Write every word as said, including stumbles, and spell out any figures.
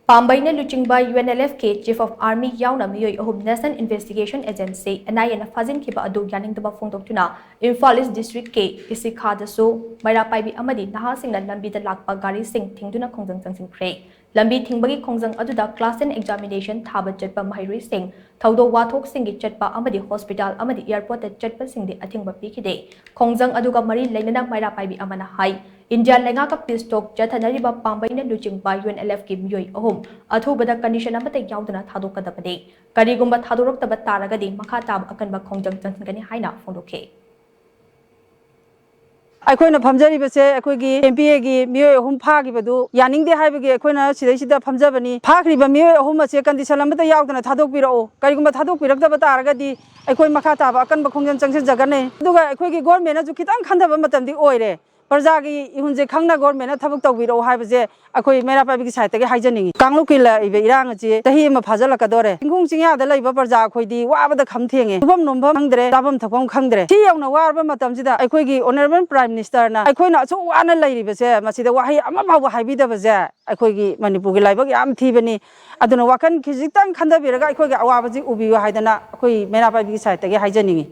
ꯄꯥꯝꯕꯩꯅ ꯂꯨꯆꯤꯡꯕ U N L F ꯀꯤ Chief of Army ꯌꯥꯎꯅ ꯃꯤꯑꯣꯏ ꯑꯍꯨꯝ National Investigation Agency, N I A ꯅ ꯐꯥꯖꯤꯟꯈꯤꯕ ꯑꯗꯨ ꯌꯥꯅꯤꯡꯗꯕ ꯐꯣꯡꯗꯣꯛꯇꯨꯅ ꯏꯝꯐꯥꯜ East District ꯀꯤ ꯏꯁꯤꯈꯥꯗꯁꯨ ꯃꯩꯔꯥ ꯄꯥꯏꯕꯤ ꯑꯃꯗꯤ ꯅꯍꯥꯁꯤꯡꯅ ꯂꯝꯕꯤꯗ ꯂꯥꯛꯄ ꯒꯥꯔꯤꯁꯤꯡ ꯊꯤꯡꯗꯨꯅ ꯈꯣꯡꯖꯪ ꯆꯪꯁꯤꯟꯈ꯭ꯔꯦ꯫ ꯂꯝꯕꯤ ꯊꯤꯡꯕꯒꯤ ꯈꯣꯡꯖꯪ ꯑꯗꯨꯗ class ten examination ꯊꯥꯕ ꯆꯠꯄ ꯃꯍꯩꯔꯣꯏꯁꯤꯡ, ꯊꯧꯗꯣꯛ ꯋꯥꯊꯣꯛꯁꯤꯡꯒꯤ ꯆꯠꯄ ꯑꯃꯗꯤ hospital ꯑꯃꯗꯤ airport ꯇ ꯆꯠꯄꯁꯤꯡꯗꯤ ꯑꯊꯤꯡꯕ ꯄꯤꯈꯤꯗꯦ꯫ ꯈꯣꯡꯖꯪ ꯑꯗꯨꯒ ꯃꯔꯤ ꯂꯩꯅꯅ ꯃꯩꯔꯥ ꯄꯥꯏꯕꯤ ꯑꯃꯅ ꯍꯥꯏ, ꯏꯟꯗꯤꯌꯥ ꯂꯩꯉꯥꯛꯀ peace talk ꯆꯠꯊꯅꯔꯤꯕ ꯄꯥꯝꯕꯩꯅ ꯂꯨꯆꯤꯡꯕ U N L F ꯀꯤ ꯃꯤꯑꯣꯏ ꯑꯍꯨꯝ ꯑꯊꯨꯕꯗ condition ꯑꯃꯠꯇ ꯌꯥꯎꯗꯅ ꯊꯥꯗꯣꯛꯀꯗꯕꯅꯤ꯫ ꯀꯔꯤꯒꯨꯝꯕ ꯊꯥꯗꯣꯔꯛꯇꯕ ꯇꯥꯔꯒꯗꯤ ꯃꯈꯥ ꯇꯥꯕ ꯑꯀꯟꯕ ꯈꯣꯡꯖꯪ ꯆꯪꯁꯤꯟꯒꯅꯤ ꯍꯥꯏꯅ ꯐꯣꯡꯗꯣꯛꯈꯤ꯫ ꯑꯩꯈꯣꯏꯅ ꯐꯝꯖꯔꯤꯕꯁꯦ ꯑꯩꯈꯣꯏꯒꯤ M P A ꯒꯤ ꯃꯤꯑꯣꯏ ꯑꯍꯨꯝ ꯐꯥꯈꯤꯕꯗꯨ ꯌꯥꯅꯤꯡꯗꯦ ꯍꯥꯏꯕꯒꯤ ꯑꯩꯈꯣꯏꯅ ꯁꯤꯗꯩꯁꯤꯗ ꯐꯝꯖꯕꯅꯤ꯫ ꯐꯥꯈ꯭ꯔꯤꯕ ꯃꯤꯑꯣꯏ ꯑꯍꯨꯝ ꯑꯁꯦ condition ꯑꯃꯠꯇ ꯌꯥꯎꯗꯅ ꯊꯥꯗꯣꯛꯄꯤꯔꯛꯎ꯫ ꯀꯔꯤꯒꯨꯝꯕ ꯊꯥꯗꯣꯛꯄꯤꯔꯛꯇꯕ ꯇꯥꯔꯒꯗꯤ ꯑꯩꯈꯣꯏ ꯃꯈꯥ ꯇꯥꯕ ꯑꯀꯟꯕ ꯈꯣꯡꯖꯪ ꯆꯪꯁꯤꯟꯖꯒꯅꯤ꯫ ꯑꯗꯨꯒ ꯑꯩꯈꯣꯏꯒꯤ government ꯅꯁꯨ ꯈꯤꯇꯪ ꯈꯟꯊꯕ ꯃꯇꯝꯗꯤ ꯑꯣꯏꯔꯦ꯫ ꯄ꯭ꯔꯖꯥꯒꯤ ꯏꯍꯨꯜꯁꯦ ꯈꯪꯅ government ꯅ ꯊꯕꯛ ꯇꯧꯕꯤꯔꯛꯎ ꯍꯥꯏꯕꯁꯦ ꯑꯩꯈꯣꯏ ꯃꯩꯔꯥ ꯄꯥꯏꯕꯤꯒꯤ side ꯇꯒꯤ ꯍꯥꯏꯖꯅꯤꯡꯉꯤ꯫ ꯀꯥꯡꯂꯨꯞꯀꯤ ꯂꯥꯛꯏꯕ ꯏꯔꯥꯡ ꯑꯁꯤ ꯆꯍꯤ ꯑꯃ ꯐꯥꯖꯤꯜꯂꯛꯀꯗꯣꯔꯦ꯫ ꯆꯤꯡꯈꯣꯡ ꯆꯤꯡꯌꯥꯗ ꯂꯩꯕ ꯄ꯭ꯔꯖꯥ ꯑꯩꯈꯣꯏꯗꯤ ꯋꯥꯕꯗ ꯈꯝ ꯊꯦꯡꯉꯦ꯫ ꯇꯨꯐꯝ ꯅꯣꯝꯐꯝ ꯈꯪꯗ꯭ꯔꯦ, ꯆꯥꯐꯝ ꯊꯛꯐꯝ ꯈꯪꯗ꯭ꯔꯦ꯫ ꯁꯤ ꯌꯧꯅ ꯋꯥꯔꯕ ꯃꯇꯝꯁꯤꯗ ꯑꯩꯈꯣꯏꯒꯤ Honourable Prime Minister ꯅ ꯑꯩꯈꯣꯏꯅ ꯑꯁꯨꯛ ꯋꯥꯅ ꯂꯩꯔꯤꯕꯁꯦ, ꯃꯁꯤꯗ ꯋꯥꯍꯩ ꯑꯃ ꯐꯥꯎꯕ ꯍꯥꯏꯕꯤꯗꯕꯁꯦ ꯑꯩꯈꯣꯏꯒꯤ ꯃꯅꯤꯄꯨꯔꯒꯤ ꯂꯥꯏꯕꯛ ꯌꯥꯝ ꯊꯤꯕꯅꯤ꯫ ꯑꯗꯨꯅ ꯋꯥꯈꯜ ꯈꯤꯖꯤꯛꯇꯪ ꯈꯟꯊꯕꯤꯔꯒ ꯑꯩꯈꯣꯏꯒꯤ ꯑꯋꯥꯕꯁꯤ ꯎꯕꯤꯌꯨ ꯍꯥꯏꯗꯅ ꯑꯩꯈꯣꯏ ꯃꯩꯔꯥ ꯄꯥꯏꯕꯤꯒꯤ side ꯇꯒꯤ ꯍꯥꯏꯖꯅꯤꯡꯉꯤ꯫